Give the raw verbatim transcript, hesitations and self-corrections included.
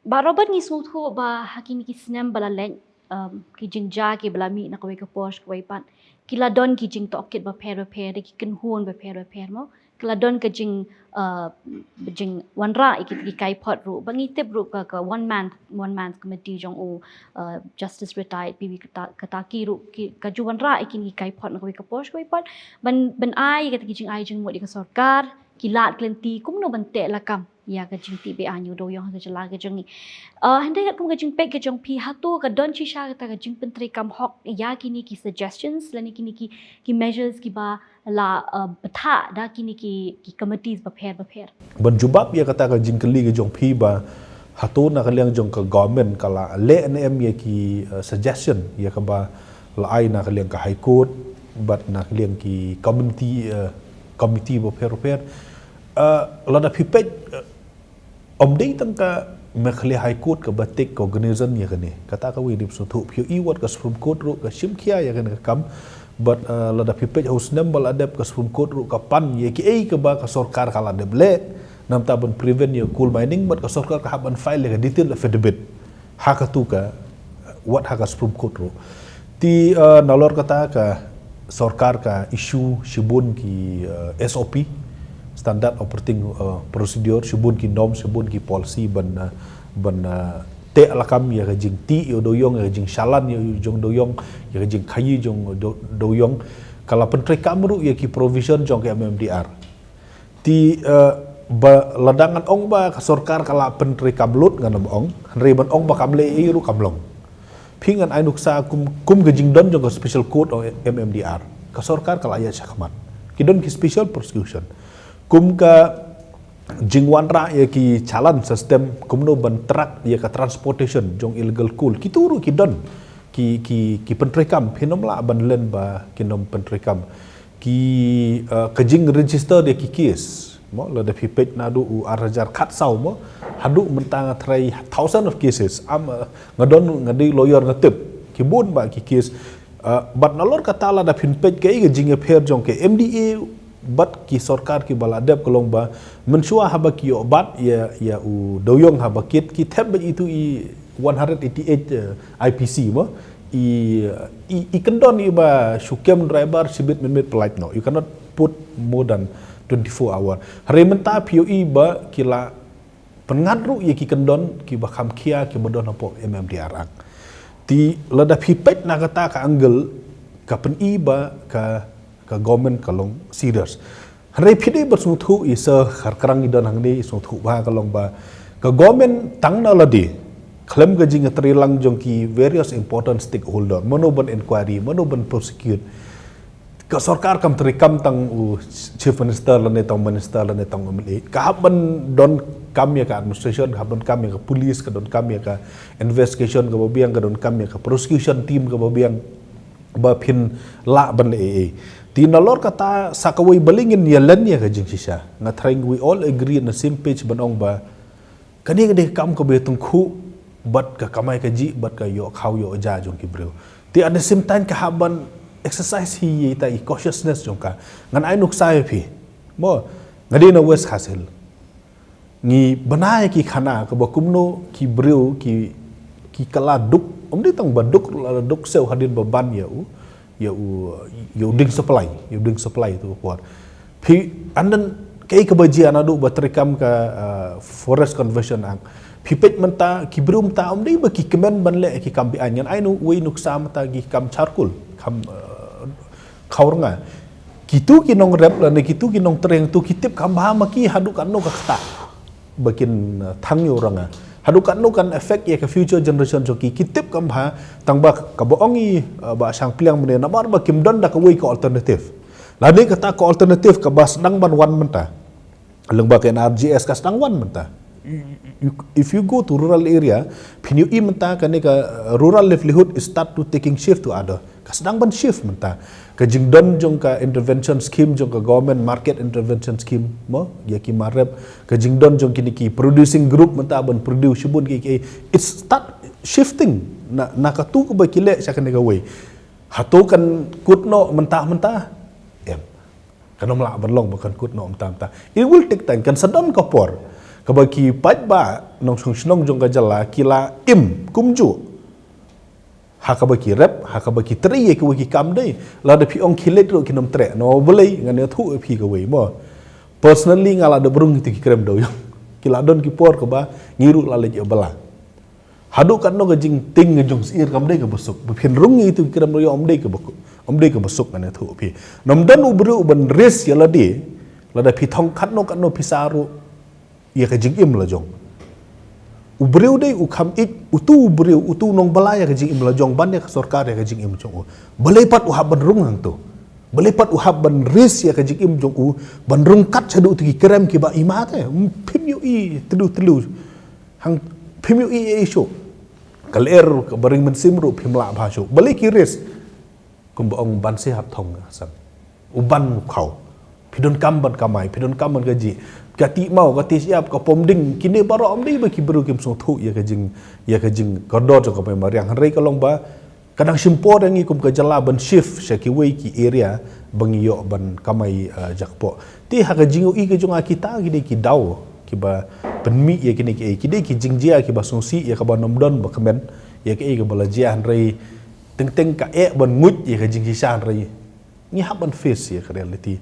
Bah Robert, ngi sngewthuh ba ha kine ki snem ba la leit, um, ki jingjia ki ba la mih na kawei ka por sha kawei pat, ki la don ki jingtohkit bapher bapher, da ki kynhun bapher bapher mo. Ki la don ka jing, uh, jingwanrah ïa ki, ki kaiphod ruh. Ba ngi tip ruh ka, ka one man, one man committee jong u, uh, Justice Retired P B Kata-, Kataki ruh, ki, ka ju wanrah ïa kine ki kaiphod na kawei ka por sha kawei pat. Ban, ban ai ïa kata ki jingai jingmut ïa ka sorkar, ki lad ki lynti kumno ban teh lakam ïa ka jingtih beiñ ïa u dewïong ha ka jylla ka jong ngi. Uh, hynrei katkum ka jingpeit ka jong phi, hato ka don shisha kata ka jingpyntreikam hok ïa kine ki suggestions lane kine ki, ki measures kiba la, uh, bthah da kine ki, ki committees bapher bapher? Ban jubab ïa kata ka jingkylli ka jong phi ba hato na ka liang jong ka government ka la leh ne em ïa ki, uh, suggestion ïa kaba la ai na ka liang ka High Court bad na ka liang ki committee, uh, committee bapher bapher. Uh, lada phi peit, uh, ym dei tang ka Meghalaya High Court kaba take cognizance ïa kane. Kata kawei, dei sngewthuh, phi ïohi wat ka Supreme Court ruh ka shim khia ïa kane ka kam. Bad, uh, lada phi peit ha u snem ba la dep ka Supreme Court ruh ka pan ïa kiei kaba ka sorkar ka la dep leh namar ban prevent ïa coal mining, bad ka sorkar ka hap ban file ïa ka detailed affidavit ha katu ka, wat ha ka Supreme Court ruh. Te, uh, nalor kata ka sorkar ka issue shibun ki, uh, S O P, standard operating, uh, procedure, shibun ki norm, shibun ki policy ban, uh, ban, uh, teh lakam ïa ka jingtih ïa u dewïong, ïa ka jingshalan ïa u dewïong, ïa ka jingkhaïi jong u dewïong. Ka la pyntreikam ruh ïa ki provision jong ka M M D R. Te, eh, ba lada ngan ong ba ka sorkar ka la pyntreikam lut, ngan ym ong, hynrei ban ong ba kam leh ei ruh kam long. Phi, ngan ai nuksa kum, kum ka jingdon jong ka Special Court of M M D R. Ka sorkar ka la ïaid shakhmat. Ki don ki special prosecution. Kum ka jingwanrah ïa ki challan system, kumno ban track ïa ka transportation jong illegal coal. Kitu ruh ki don ki, ki, ki pyntreikam, phin ym lah ban len ba kin ym pyntreikam. Ki, uh, ka jingregister ïa ki case mo, lada phi peit naduh u ar hajar khatsaw mo, haduh mynta nga tharai thousand of cases. Am, uh, nga don, nga dei lawyer, nga tip ki bun bah ki case. Uh, bad nalor kata lada phin peit kaei ka jingïapher jong ka M D A bad ki sorkar kiba la dep, ka long ba mynshuwa haba ki ïoh bat ïa, ïa u dewïong ha bucket, ki thep beit itu i one hundred eighty-eight, uh, I P C mo. I, i, i kyndon i ba shu kem driver shibit minit, minit pynlait noh. You cannot put more than twenty-four hour. Hynrei mynta phi ïohi ba ki la pynngat ruh ïa ki kyndon kiba kham khia kiba don hapoh M M D R Act. Te lada phi peit na kata ka angle, ka pyni ba ka, ka government ka long serious. Hynrei phi dei ban sngewthuh, i Sir Kharkrang i don hangne, i sngewthuh ba ka long ba ka government tang na lade, khlem ka jingïatreilang jong ki various important stakeholder, mano ban inquiry, mano ban prosecute. Ka sorkar kam treikam tang u Chief Minister lane tang u Minister lane tang u M L A. Ka hap ban donkam ïa ka administration, ka hap donkam ïa ka police, ka donkam ïa ka investigation kaba biang, ka donkam ïa ka prosecution team kaba biang, ba phin lah ban leh ei ei. Te nalor kata sa kawei balei ngin ïalan ïa ka jingshisha. Nga tharai we all agree on the same page ban ong ba kane ka dei ka kam kaba ïatynjuh bad ka kamai kajih bad ka ïoh khaw ïoh ja jong ki briew. Te at the same time ka hap ban exercise hi ïa ita i cautiousness jong ka. Ngan ai nuksa ïa phi. Mo, nga dei na West Khasi Hills. Ngi bna ïa ki khana kaba kumno ki briew ki, ki kylla duk, ym dei tang ba duk, la duk siew hadien ba ban ïa u, ïa u, ïa u ding supply, ïa u ding supply tu ka por. Phi, and then kaei kaba jia naduh ba treikam ka, uh, Forest Conservation Act. Phi peit mynta ki briew mynta ym dei ba ki kmen ban leh ki kam beiñ. Ngan ai nu, wei nuksa mynta ki kam charcoal, kam, uh, khawrnga. Kitu ki nongrep lane kitu ki nongtrei tu ki tip kam bha ma ki haduh katno ka ktah ba kin, uh, thang ïa u rnga. Haduh katno kan affect ïa ka future generation jong ki, ki tip kam bha. Tang ba kaba ong i, uh, Bah Shangpliang mynne namar ba kim don da kawei ka alternative. Lane kata ka alternative kaba sdang ban wan mynta, lyngba ka N R G S ka sdang wan mynta. You, you, if you go to rural area, phin ïohi mynta kane ka, uh, rural livelihood is start to taking shift to other. Ka sdang ban shift mynta. Ka jingdon jong ka intervention scheme jong ka government, market intervention scheme mo, ïa ki MAREP. Ka jingdon jong kine ki producing group mynta ban produce shibun ki, ki, it's start shifting. Na, na katu kaba ki leh sha kane kawei. Hato kan kut noh mynta mynta? Em. Kan ym lah ban long ba kan kut noh mynta mynta. It will take time. Kan sa don ka por. Kaba ki paidbah nongshong shnong jong ka jylla ki la im kumjuh ha kaba ki rep, ha kaba ki trei ïa kiwei ki kam dei. Lada phi ong ki leit ruh kin ym treh, no balei, ngan ïathuh ïa phi kawei mo. Personally nga la dep rung ïa kito ki krem dewïong. Ki la don ki por kaba ngi ruh la leit ïa bylla. Haduh katno ka jingtieng ka jong sir kam dei kaba suk. Ba phin rung ïa kito ki krem dewïong ym dei kaba, ym dei kaba suk, ngan ïathuh ïa phi. Ym don u briew uban risk ïa lade, lada phi thong katno katno pisa ruh ïa ka jingim la jong. U briew dei u kham ïeit, utu u briew, utu u nongbylla ïa ka jingim la jong, ban ïa ka sorkar ïa ka jingim jong u. Balei pat u hap ban rung hangto? Balei pat u hap ban risk ïa ka jingim jong u, ban rung kat shaduh kito ki krem kiba i mat eh? Phim ïohi telu telu. Hang phim ïohi ei ei shuh. Ka lyer kaba ring mynsiem ruh phim lah bha shuh. Balei ki risk? Kumba ong ban se hap thong ka san. U ban u khaw. Phi donkam ban kamai, phi donkam ban kajih. Ka tih maw, ka tih shyiap, ka pom ding, kine baroh ym dei ba ki briew kim sngewthuh ïa ka jing, ïa ka jingkordor jong ka bei mariang. Hynrei ka long ba ka dang shim por ïa ngi kum ka jylla ban shift sha kiwei ki area ba ngi ïoh ban kamai, eh, jakpoh. Te ha ka jingïohi ka jong nga, kita ki dei ki daw kiba pynmih ïa kine kiei, ki dei ki jingjia kiba sngewsih ïa kaba ym don ba kmen, ïa kiei kaba la jia, hynrei teng teng ka eh ban nguid ïa ka jingshisha, hynrei ngi hap ban face ïa ka reality.